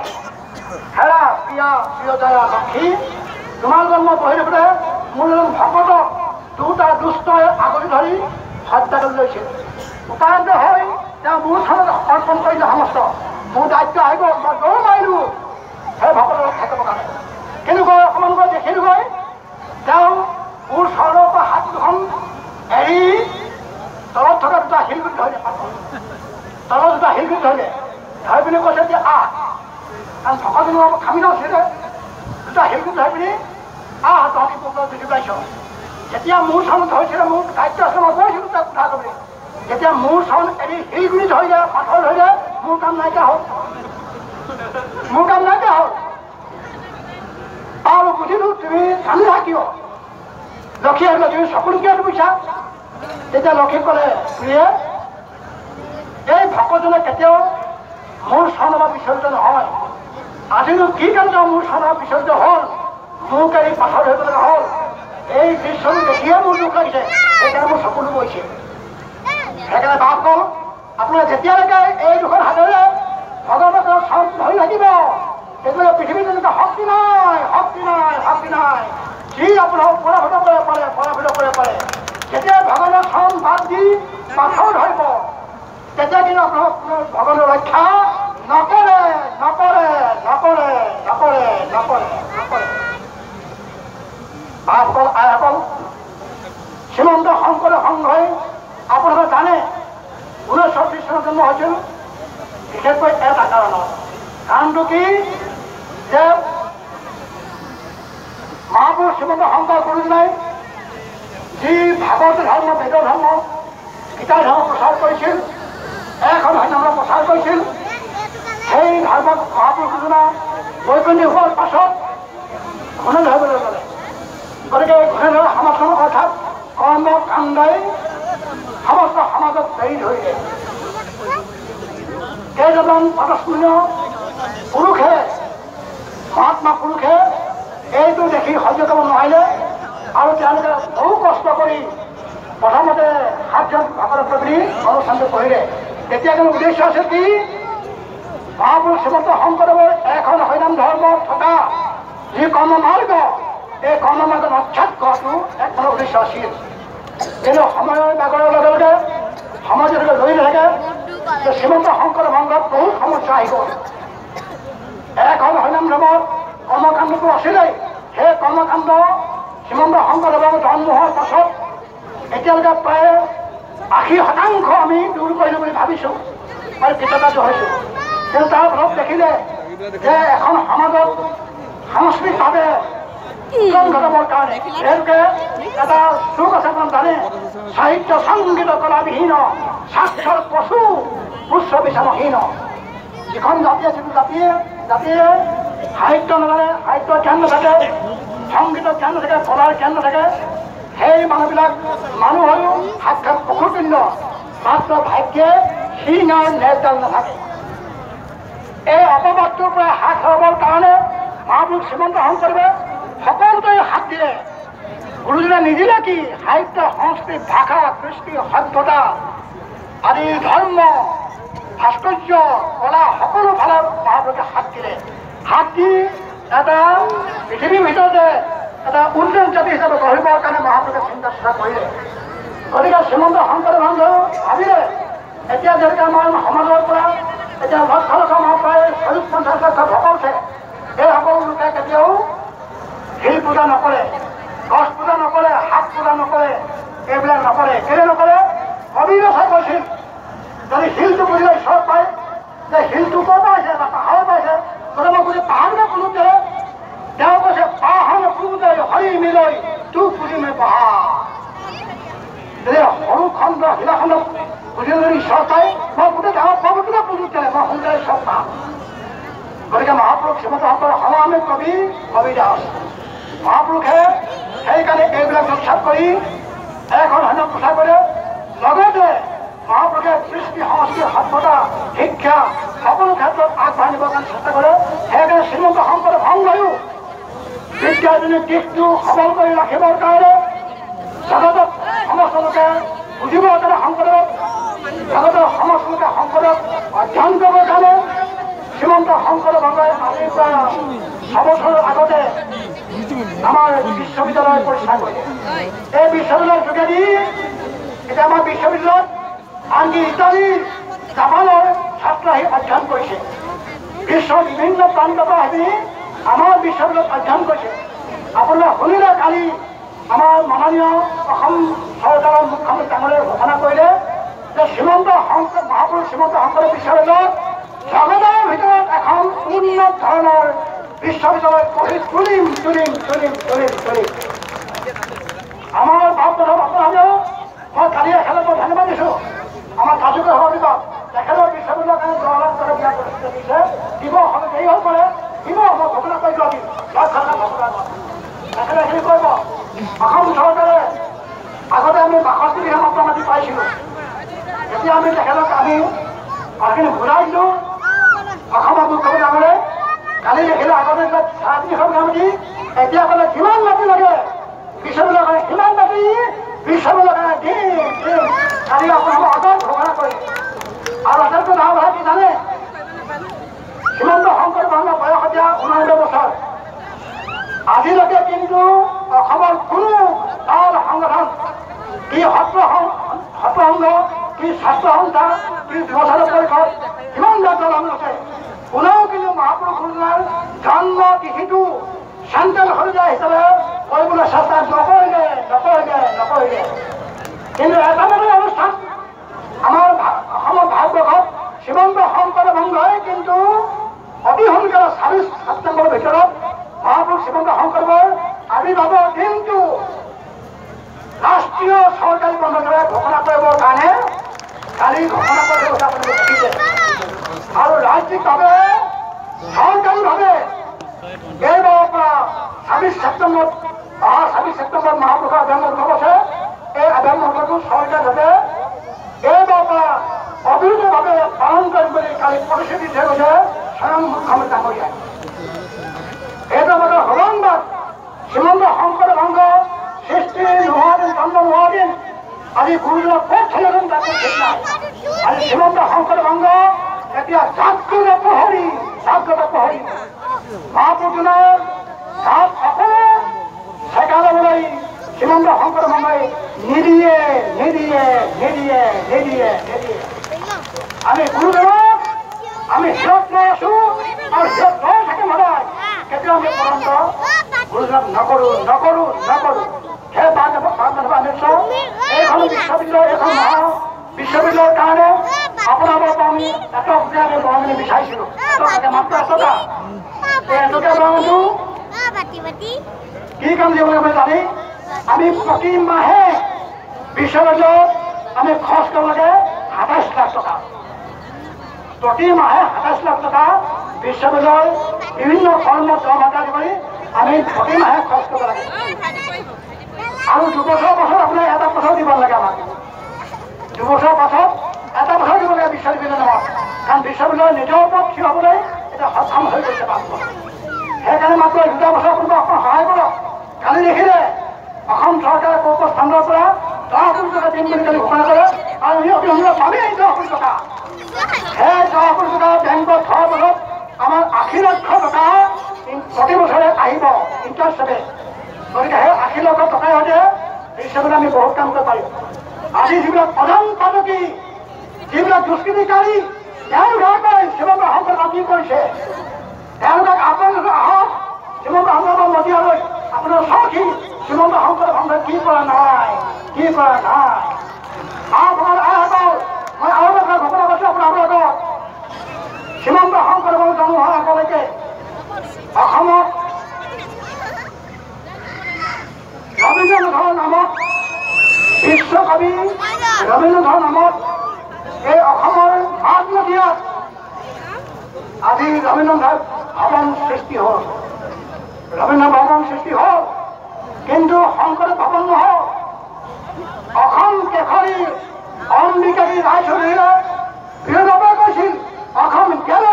নাথাকি। হেৰা প্ৰিয়া প্ৰিয়জয়া লক্ষী, তোমালোকৰ মই বহি থাকোঁতে মোৰ এজন ভকতক দুটা দুষ্টই আগৰি ধৰি হত্যা কৰি লৈছিল। উপায়ন্ত হৈ তেওঁ মোৰ স্থানত অৰ্পণ কৰিলে সমস্ত। মোৰ দায়িত্ব আহি গ'ল, মই দৌৰ মাৰিলোঁ সেই ভকতক ৰক্ষা কৰিবৰ কাৰণে। কিন্তু গৈ অকণমান গৈ দেখিলোগৈ তেওঁ মোৰ চৰণৰ পৰা হাত দুখন এৰি তলত থকা দুটা শিলগুটি ধৰিলে, তলত দুটা শিলগুটি ধৰিলে, ধৰি পিনি কৈছে যে আহ, কাৰণ ভকতজনৰ খামি নাছিলে, দুটা শিলগুটি ধৰি পিনি আহ তহঁতি মোক বুজি পাইছ। যেতিয়া মোৰ চৰণ ধৰিছিলে, মোৰ দায়িত্ব আছিলে, মই গৈছিলোঁ তাক উদ্ধাৰ কৰিবলৈ। যেতিয়া মোৰ চৰণ এৰি শিলগুটি ধৰিলে, পাথৰ ধৰিলে, মোৰ কাম নাইকিয়া হ'ল, মোৰ কাম নাইকিয়া হ'ল। আৰু বুজিলোঁ তুমি কান্দিছা কিয়? লক্ষী আহিলে, তুমি চকুলো কিয় ডুবিছা? তেতিয়া লক্ষীক ক'লে, প্ৰিয়ে, এই ভকতজনে কেতিয়াও মোৰ চৰণৰ পৰা বিচলিত নহয়। আজিনো কি কাৰণে মোৰ চৰণৰ বিচলিত হ'ল, মোক এৰি পাথৰ ধৰিব লগা হ'ল? এই দৃশ্যটো দেখিয়ে মোৰ দুখ লাগিছে, সেইকাৰণে মোৰ চকুলো বৈছে। সেইকাৰণে বাপ কল, আপোনালোকে যেতিয়ালৈকে এই দুখন হাতেৰে ভগৱানৰ চৰণ ধৰি থাকিব, তেতিয়ালৈকে পৃথিৱীত তেনেকুৱা শক্তি নাই, শক্তি নাই, শক্তি নাই যি আপোনাক পৰাভূত কৰিব পাৰে, পৰাভূত কৰিব পাৰে। যেতিয়া ভগৱানৰ চৰণ বাদ দি পাথৰ ধৰিব, তেতিয়া কিন্তু আপোনাক ভগৱানৰ ৰক্ষা নকৰে, নকৰে, নকৰে, নকৰে, নকৰে, নকৰে। বাপসকল, আইসকল, শ্ৰীমন্ত শংকৰ সংঘই আপোনালোকে জানে 1930 চনত জন্ম হৈছিল, বিশেষকৈ এটা কাৰণত। কাৰণটো কি যে মহাপুৰুষ শ্ৰীমন্ত শংকৰ গুৰুজনাই যি ভাগৱত ধৰ্ম, বেদ ধৰ্ম, গীতা ধৰ্ম প্ৰচাৰ কৰিছিল, এখন ধৰ্ম প্ৰচাৰ কৰিছিল, সেই ধৰ্মত মহাপুৰুষ গুৰুজনা বৈকুণ্ঠী হোৱাৰ পাছত ঘূণে ধৰিবলৈ ল'লে। গতিকে এই ঘূণে ধৰা সমাজখনক, অৰ্থাৎ কৰ্মকাণ্ডই সমস্ত সমাজক বেৰি ধৰিলে। কেইজনমান পদস্মৰণীয় পুৰুষে, মহাত্মা পুৰুষে এইটো দেখি সহ্য কৰিব নোৱাৰিলে আৰু তেওঁলোকে বহু কষ্ট কৰি প্ৰথমতে সাতজন ভকতক বুলি অনুষ্ঠানটো কৰিলে। তেতিয়া কিন্তু উদ্দেশ্য আছিল কি, মহাপুৰুষ শ্ৰীমন্ত শংকৰদেৱৰ এখন হৰিনাম ধৰ্মত থকা যি কৰ্মমাৰ্গ, এই কৰ্মমাৰ্গ নক্ষাত কৰাটো একমাত্ৰ উদ্দেশ্য আছিল। কিন্তু সময়ৰ বাগৰৰ লগে লগে সময় যেনেকৈ ৰৈ নাথাকে, শ্ৰীমন্ত শংকৰ সংঘত বহুত সমস্যা আহি গ'ল। এখন হৰিনাম ধৰ্মত কৰ্মকাণ্ডটো আছিলেই, সেই কৰ্মকাণ্ড শ্ৰীমন্ত শংকৰদেৱৰ জন্ম হোৱাৰ পাছত এতিয়ালৈকে প্ৰায় 80% আমি দূৰ কৰিলোঁ বুলি ভাবিছোঁ আৰু কৃতকাৰ্য হৈছোঁ। কিন্তু তাৰ ফলত দেখিলে যে এখন সমাজত সাংস্কৃতিকভাৱে উত্তৰণ ঘটাবৰ কাৰণে তেওঁলোকে এটা শ্লোক আছে, আপোনাৰ জানে, সাহিত্য সংগীত কলাবিহীন স্বাক্ষৰ পশু পুষ্য বিচাৰহীন। যিখন জাতিয়ে, যিটো জাতিয়ে সাহিত্য নাজানে, সাহিত্যৰ জ্ঞান নাথাকে, সংগীতৰ জ্ঞান নাথাকে, কলাৰ জ্ঞান নাথাকে, সেই মানুহবিলাক মানুহ হৈও সাক্ষাৎ পশুতুল্য, মাত্ৰ ভাগ্যে শিঙাৰ নেজডাল নাথাকে। এই অপবাদটোৰ পৰা হাত সাৰিবৰ কাৰণে মহাপুৰুষ শ্ৰীমন্ত শংকৰদেৱে সকলোতে হাত দিলে। গুৰুজনে নিদিলে কি, সাহিত্য, সংস্কৃতি, ভাষা, কৃষ্টি, সভ্যতা আদি ধৰ্ম, ভাস্কৰ্য, কলা সকলো ফালে মহাপুৰুষে হাত দিলে। হাত দি এটা পৃথিৱীৰ ভিতৰতে এটা উন্নত জাতি হিচাপে গঢ়িবৰ কাৰণে মহাপুৰুষে চিন্তা চৰ্চা কৰিলে। গতিকে শ্ৰীমন্ত শংকৰদেৱ সংঘেও ভাবিলে এতিয়া যেনেকৈ আমাৰ সমাজৰ পৰা এতিয়া লক্ষ লক্ষ আমাৰ প্ৰায় 40-50 লক্ষ ভকত আছে, এইসকল লোকে কেতিয়াও শিল পূজা নকৰে, গছ পূজা নকৰে, শাক পূজা নকৰে, এইবিলাক নকৰে। কেলৈ নকৰে? কবিদাসে কৈছিল, যদি শিলটো বুজিলে ঈশ্বৰ পায়, যে শিলটো ক'ৰ পৰা আহিছে, এটা পাহাৰ পাইছে, গতিকে মই গোটেই পাহাৰকে পুজোতে তেওঁ কৈছে, পাহাৰ পূজাই হৰি মিলৈ তোক পুজিমে পাহাৰ। যদি সৰু খণ্ড শিলাখণ্ড বুজিলে যদি ঈশ্বৰ পায়, মই গোটেই ডাঙৰ পৰ্বতটোকে পুজোতে মই সোনকালে ঈশ্বৰ পাম। গতিকে মহাপুৰুষ শ্ৰীমন্ত শংকৰ সমামে কবি কবিদাস মহাপুৰুষে সেইকাৰণে এইবিলাক উৎসাহ কৰি এখন ধৰ্ম প্ৰচাৰ কৰে। লগতে মহাপুৰুষে কৃষ্টি, সংস্কৃতি, সভ্যতা, শিক্ষা সকলো ক্ষেত্ৰত আগবাঢ়ি নিবৰ কাৰণে চেষ্টা কৰে। সেইকাৰণে শ্ৰীমন্ত শংকৰ সংঘয়ো বিদ্যাজনীৰ দিশটো সবল কৰি ৰাখিবৰ কাৰণে, জগতত সমস্ত লোকে বুজিবৰ কাৰণে, শংকৰদেৱক জগতৰ সমস্ত লোকে শংকৰদেৱক অধ্যয়ন কৰিবৰ কাৰণে শ্ৰীমন্ত শংকৰদেৱ সংঘই আজিৰ পৰা 6 বছৰৰ আগতে আমাৰ বিশ্ববিদ্যালয় প্ৰতিষ্ঠা কৰিলে। এই বিশ্ববিদ্যালয়ৰ যোগেদি এতিয়া আমাৰ বিশ্ববিদ্যালয়ত আনকি ইটালী, জাপানৰ ছাত্ৰ আহি অধ্যয়ন কৰিছে। বিশ্বৰ বিভিন্ন প্ৰান্তৰ পৰা আহি আমাৰ বিশ্ববিদ্যালয়ত অধ্যয়ন কৰিছে। আপোনালোকে শুনিলে, কালি আমাৰ মাননীয় অসম চৰকাৰৰ মুখ্যমন্ত্ৰী ডাঙৰীয়াই ঘোষণা কৰিলে যে শ্ৰীমন্ত শংকৰ মহাপুৰুষ শ্ৰীমন্ত শংকৰদেৱ বিশ্ববিদ্যালয়ত জগতৰ ভিতৰত এখন উন্নত ধৰণৰ বিশ্ববিদ্যালয় গঢ়ি তুলিম, তুলিম, তুলিম, তুলিম, তুলিম। আমাৰ বাপ দাদা আপোনালোকেও মই কালি এখেলত মই ধন্যবাদ দিছোঁ আমাৰ কাৰ্যকৰী সভাপতিক। তেখেতৰ বিশ্ববিদ্যালয়ৰ কাৰণে 10 লাখ টকা দিয়া প্ৰতিশ্ৰুতি দিছে। দিব, হ'লে দেৰি হৈ পৰে, দিব। মই ঘোষণা কৰিছোঁ আজি 10 লাখ টকা ঘোষণা কৰিম। তেখেতে এইখিনি কৰিব। অসম চৰকাৰে আগতে আমি 62 বিঘা মাত্ৰ মাটি পাইছিলোঁ। এতিয়া আমি তেখেতক আমি কথাখিনি বুজাই দিলোঁ। অসমৰ মুখ্যমন্ত্ৰী ডাঙৰীয়াই কালি দেখিলে, আগতে 350 বিঘা মাটি, এতিয়া ক'লে যিমান মাটি লাগে বিশ্ববিদ্যালয়ৰ কাৰণে সিমান মাটি বিশ্ববিদ্যালয়ৰ কাৰণে দিম, দিম। কালি আপোনালোকৰ আগত ঘোষণা কৰিম। আৰু আটাইতকৈ ডাঙৰ কথা কি জানে? শ্ৰীমন্ত শংকৰ সংঘৰ বয়স এতিয়া 89 বছৰ। আজিলৈকে কিন্তু অসমৰ কোনো দল সংগঠন, কি সত্ৰ সত্ৰ সংঘ, কি ছাত্ৰ সন্থা, কি যুৱ ছাত্ৰ পৰিষদ, কিমান দল সংঘ আছে, কোনেও কিন্তু মহাপুৰুষ গুৰুজনাৰ জন্ম তিথিটো চেণ্ট্ৰেল হলিডে হিচাপে কৰিবলৈ চেষ্টা নকৰিলে, নকৰিলে, নকৰিলে। কিন্তু এটা মাত্ৰ অনুষ্ঠান আমাৰ অসমৰ ভাৰতবৰ্ষত শ্ৰীমন্ত শংকৰদেৱ সংঘই কিন্তু অতি সোনকালে 26 ছেপ্টেম্বৰৰ ভিতৰত মহাপুৰুষ শ্ৰীমন্ত শংকৰদেৱৰ আৱিৰ্ভাৱৰ দিনটো ৰাষ্ট্ৰীয় চৰকাৰী বন্ধ হিচাপে ঘোষণা কৰিবৰ কাৰণে কালি ঘোষণা কৰি গৈছে, আপোনালোকে দেখিছে। আৰু ৰাজ্যিকভাৱে চৰকাৰীভাৱে এইবাৰৰ পৰা 26 ছেপ্টেম্বৰত, অহা 26 ছেপ্টেম্বৰত মহাপুৰুষৰ আৱিৰ্ভাৱ উৎসৱ আছে। এই আৱিৰ্ভাৱ উৎসৱটো চৰকাৰীভাৱে এইবাৰৰ পৰা অবিৰতভাৱে পালন কৰিম বুলি কালি প্ৰতিশ্ৰুতি দি গৈছে স্বয়ং মুখ্যমন্ত্ৰী ডাঙৰীয়াই। এইটো আমাদেৰ সুসংবাদ। শ্ৰীমন্ত শংকৰদেৱ সংঘ সৃষ্টি নোহোৱা দিন, জন্ম নোহোৱা দিন আজি গুৰুজনা ক'ত থলেহেঁতেন তাকো ঠিক নাই। আজি শ্ৰীমন্ত শংকৰদেৱ সংঘ এতিয়া জাগ্ৰত প্ৰহৰী, জাগ্ৰত প্ৰহৰী। মহাপুৰুষজনৰ গাত সকলো চেকা ল'বলৈ শ্ৰীমন্ত শংকৰদেৱ সংঘই নিদিয়ে, নিদিয়ে, নিদিয়ে, নিদিয়ে, নিদিয়ে। আমি গুৰুদেৱক আমি শিৰত লৈ আছো আৰু শিৰত লৈ থাকিম সদায়। কেতিয়াও আমি পৰন্ত গুৰুজনক নকৰো, নকৰো, নকৰো। হে বান্ধৱ বান্ধৱ আমিছো এইখন বিশ্ববিদ্যালয়, এইখন মহা বিশ্ববিদ্যালয়ৰ কাৰণে আপোনালোকৰ পৰা আমি এটকীয়া আমি বৰঙণি বিচাৰিছিলো। এটকাকে, মাত্ৰ এটকা। এই এটকীয়া বৰঙণিটো কি কাম দিব লাগে জানি আমি প্ৰতি মাহে বিশ্ববিদ্যালয়ত আমি খৰচ কৰিব লাগে 27 লাখ টকা। প্ৰতি মাহে 27 লাখ টকা বিশ্ববিদ্যালয়ৰ বিভিন্ন কৰ্মত দৰমহা আদি কৰি আমি প্ৰতি মাহে খৰচ কৰিব লাগে। আৰু 2 বছৰৰ পাছত আপোনাৰ এটা পইচাও দিব নালাগে আমাক। 2 বছৰৰ পাছত এটা পইচাও দিব লাগে বিশ্ববিদ্যালয়ৰ নামত। কাৰণ বিশ্ববিদ্যালয় নিজৰ ওপৰত থিয় হ'বলৈ এতিয়া সক্ষম হৈ গৈছে 5 বছৰ। সেইকাৰণে মাত্ৰ 2টা বছৰ কোনোবা অকণ সহায় কৰক। কালি দেখিলে, অসম চৰকাৰে কৰ্পাছ ফাণ্ডৰ পৰা 10 কোটি টকা দিম বুলি কালি ঘোষণা কৰে আৰু আমি অতি সোনকালে পামেই 10 কোটি টকা। সেই 10 কোটি টকা বেংকত থোৱাৰ পাছত আমাৰ 80 লক্ষ টকা প্ৰতি বছৰে আহিব ইণ্টাৰেষ্ট হিচাপে। গতিকে সেই 80 লক্ষ টকাই সৈতে বিশ্ববিদ্যালয় আমি বহুত কাম কৰিব পাৰিম। আজি যিবিলাক প্ৰধান পাতকী, যিবিলাক দুষ্কৃতিকাৰী, তেওঁলোকে কয় শ্ৰীমন্ত শংকৰদেৱ কি কৰিছে। তেওঁলোকক আপোনালোকে আহক শ্ৰীমন্ত শংকৰদেৱৰ মজিয়ালৈ, আপোনাৰ চাওকহি শ্ৰীমন্ত শংকৰদেৱ সংঘই কি কৰা নাই, কি কৰা নাই। আপোনাৰ আইসকল, মই আৰু এটা ঘোষণা কৰিছোঁ আপোনাৰ আগত। শ্ৰীমন্ত শংকৰদেৱৰ জন্ম হোৱাৰ আগলৈকে অসমত ৰবীন্দ্ৰনাথৰ নামত, বিশ্বকবি ৰবীন্দ্ৰনাথৰ নামত এই অসমৰ মাজ মজিয়াত আজি ৰবীন্দ্ৰনাথ ভৱন সৃষ্টি হ'ল। ৰবীন্দ্ৰ ভৱন সৃষ্টি হ'ল, কিন্তু শংকৰদেৱ ভৱন নহ'ল। অসম কেশৰী অম্বিকাগিৰী ৰায়চৌধুৰীয়ে বিৰোধে কৈছিল, "অসম গেল,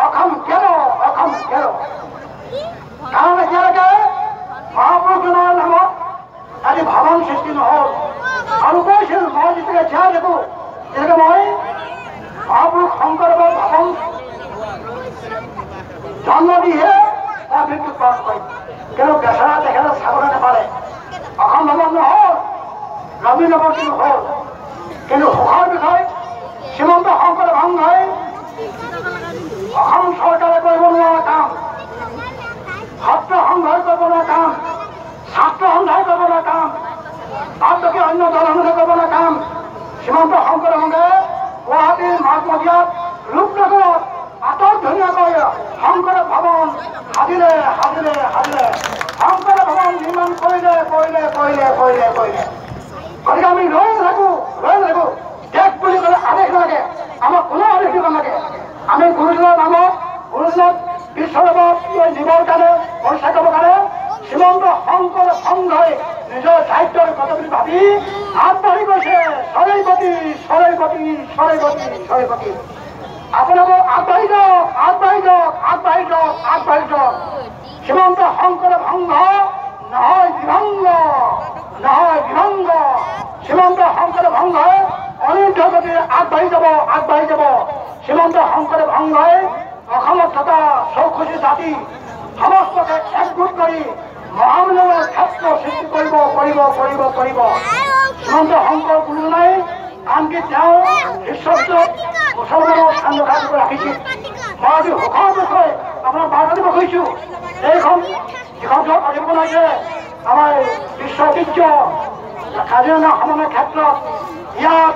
অসম গেল, অসম গেল।" কাৰণ এতিয়ালৈকে মহাপুৰুষজনৰ নামত আজি ভৱন সৃষ্টি নহ'ল। আৰু কৈছিল, মই যেতিয়াকে জীয়াই থাকোঁ তেতিয়াকে মই মহাপুৰুষ শংকৰদেৱৰ ভৱন জন্ম দিহে মই মৃত্যুত বৰণ কৰিম। কিন্তু বেচেৰা তেখেতে চাবলৈ নাপালে। অসম ভ্ৰমণ নহ'ল, ৰবীন্দ্ৰ কিন্তু হ'ল। কিন্তু সুখৰ বিষয়, শ্ৰীমন্ত শংকৰদেৱ সংঘই অসম চৰকাৰে কৰিব নোৱাৰা কাম, সত্ৰ সংঘই কৰিব নোৱাৰা কাম, ছাত্ৰ সন্থাই কৰিব নোৱাৰা কাম, বাদ বাকী অন্য দলসমূহে কৰিব নোৱাৰা কাম, শ্ৰীমন্ত শংকৰদেৱ সংঘে গুৱাহাটীৰ মাজমজিয়াত ৰূপনগৰত আটক ধুনীয়াকৈ শংকৰদেৱ ভৱন সাজিলে সাজিলে সাজিলে, শংকৰদেৱ ভৱন নিৰ্মাণ কৰিলে কৰিলে কৰিলে কৰিলে কৰিলে। গতিকে আমি ৰৈ নাথাকোঁ, ৰৈ নাথাকোঁ। দেশ বুলি ক'লে আদেশ নালাগে, আমাক কোনো আদেশ দিব নালাগে। আমি গুৰুজনৰ নামত, গুৰুজনক বিশ্বদেৱক নিবৰ কাৰণে, পৰিচয় কৰিবৰ কাৰণে শ্ৰীমন্ত শংকৰ সংঘই নিজৰ দায়িত্বৰ কথা বুলি ভাবি আগবাঢ়ি গৈছে। চৰাইপতি চৰাইপতি চৰাইপতি চৰাইপতি। আপোনালোক আগবাঢ়ি যাওক, আগবাঢ়ি যাওক, আগবাঢ়ি যাওক, আগবাঢ়ি যাওক। শ্ৰীমন্ত শংকৰদেৱ সংঘ নহয় বিভংগ, নহয় বিভংগ। শ্ৰীমন্ত শংকৰদেৱ সংঘই অনিৰ্ধ গতিৰে আগবাঢ়ি যাব, আগবাঢ়ি যাব। শ্ৰীমন্ত শংকৰদেৱ সংঘই অসমত থকা 64 জাতি সমস্তকে একগোট কৰি মহামিলনৰ ক্ষেত্ৰ সৃষ্টি কৰিব কৰিব কৰিব কৰিব। শ্ৰীমন্ত শংকৰ গুৰুজনাই আনকি তেওঁ শিষ্যৰ মুছলমানৰ স্থান ৰখা ৰাখিছিল। মই আজি সুখৰ বিষয় আপোনাক বাৰ্তা দিব খুজিছোঁ, এইখন যিখন য'ত অধিৱেশন হৈছে আমাৰ বিশ্ব ঐতিহ্য কাজিৰঙা সমন্বয় ক্ষেত্ৰত, ইয়াত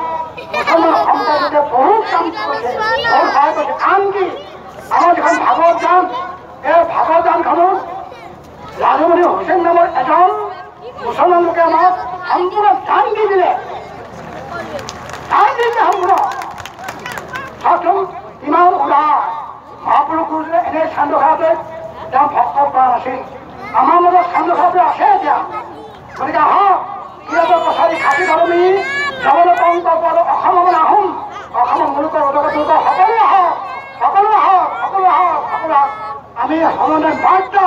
মুছলমান সম্প্ৰদায়ে বহুত কাম কৰিছে, বহুত সহায় কৰিছে। আনকি আমাৰ যিখন ভাগৱত যান, এই ভাগৱত যানখনত ৰাজমণি হুছেইন নামৰ এজন মুছলমান লোকে আমাক সম্পূৰ্ণ দান দি দিলে, দান দি দিলে সম্পূৰ্ণ। চাওকচোন ইমান উদাৰ মহাপুৰুষ গুৰুজনে। এনেই চান্দখাতে তেওঁ ভক্ত কৰা নাছিল, আমাৰ মাজত চান্দখাতে আছে এতিয়া। গতিকে আহক, কিয়তো কছাৰী খাচী ধৰ্মী জগত পংক অসমৰ আহোম, অসমৰ মুলুকৰ উদক সকলো আহক, সকলো আহক, সকলো আহক, সকলো আহক। আমি সমন্বয় বাৰ্তা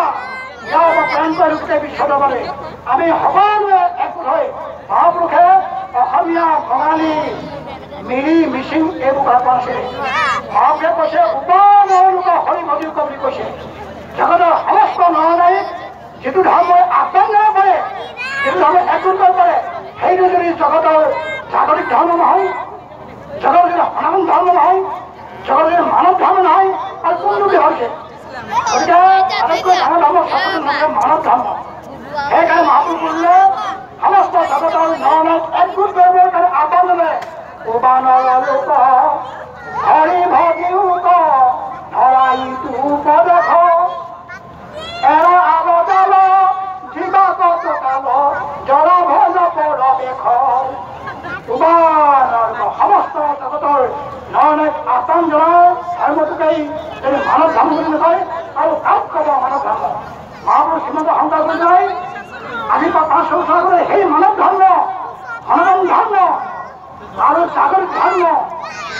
ইয়াৰ পৰা প্ৰেৰণ কৰি গোটেই বিশ্ব দৰবাৰে আমি সকলোৱে একগোট হৈ মহাপুৰুষে অসমীয়া, বঙালী, মিৰি, মিচিং এইবোৰ কথা কোৱা নাছিলে। মহাপুৰুষে কৈছে উপানলোক হৰি ভজিক বুলি কৈছে। জগতৰ সমস্ত নৰনাৰীক যিটো ধৰ্মই আহ্বান জনাব পাৰে, যিটো ধৰ্মই একগোট কৰিব পাৰে, সেইটো যদি জগতৰ জাগতিক ধৰ্ম নহয়, জগতৰ যদি সনাতন ধৰ্ম নহয়, জগতৰ যদি মানৱ ধৰ্ম নহয়, আৰু কোনটো বুলি হৈছে? গতিকে আটাইতকৈ ডাঙৰ ধৰ্ম মানৱ ধৰ্ম। সেইকাৰণে মহাপুৰুষ বুলিলে সমস্ত জগতৰ নৰনাৰীক একগোট কৰিবৰ কাৰণে আহ্বান জনায়। উবানলোক হৰি ভজিউক ধৰাই পদখ এৰা আৱতাল জীৱা কত কাল জৰা ভজ পৰবেশ। উবানলোক সমস্ত জগতৰ নৰনাৰীক আহ্বান জনায় ধৰ্মটোকেই যদি মানৱ ধৰ্ম বুলি নকয় আৰু কাক ক'ব মানৱ ধৰ্ম? মহাপুৰুষ শ্ৰীমন্ত শংকৰ গুৰুজনাই আজিৰ পৰা 500 বছৰ আগতে সেই মানৱ ধৰ্ম, সনাতন ধৰ্ম আৰু জাগতিক ধৰ্ম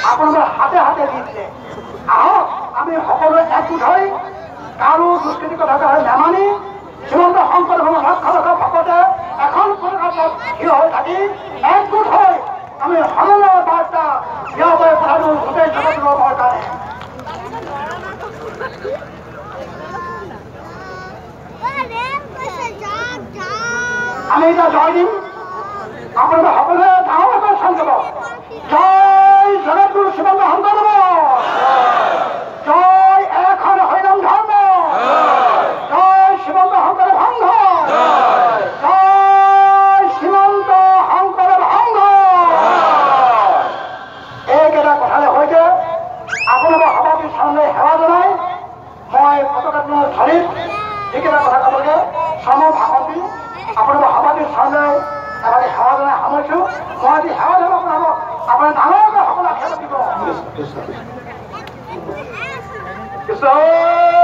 আপোনালোকৰ হাতে হাতে দি দিলে। আহক আমি সকলোৱে একগোট হৈ কাৰো দুষ্কৃতি কথা নামানি শ্ৰীমন্ত শংকৰদেৱ লক্ষ লক্ষ ভকতে এখন পতাকাত থিয় হৈ থাকি একগোট হৈ আমি সমন্বয়ৰ বাৰ্তা বিয়পাই পঠালো গোটেই জগত ল'বৰ কাৰণে। আমি এতিয়া জয় দিম, আপোনালোকে সকলোৱে ডাঙৰকৈ চান যাব। জয় জগতগুৰু শ্ৰীমন্ত শংকৰদেৱ, জয় এখন হৰিনাম ধৰ্ম, জয় শ্ৰীমন্ত শংকৰদেৱ সংঘ, জয় শ্ৰীমন্ত শংকৰদেৱ সংঘ। এইকেইটা কথাৰে সৈতে আপোনালোকৰ সভাপতিৰ চৰণলৈ সেৱা জনাই মই পতাকা ধৰিত যিকেইটা কথা ক'ব লাগে শ্ৰম ভাষণ দি আপোনালোকৰ সভাপতিৰ চৰণলৈ এবাৰ সেৱা জনাই সামৰিছোঁ। মই আজি সেৱা জনাব আপোনালোকক, আপোনাৰ ডাঙৰকৈ সকলো আশীৰ্বাদ দিব। কৃষ্ণ।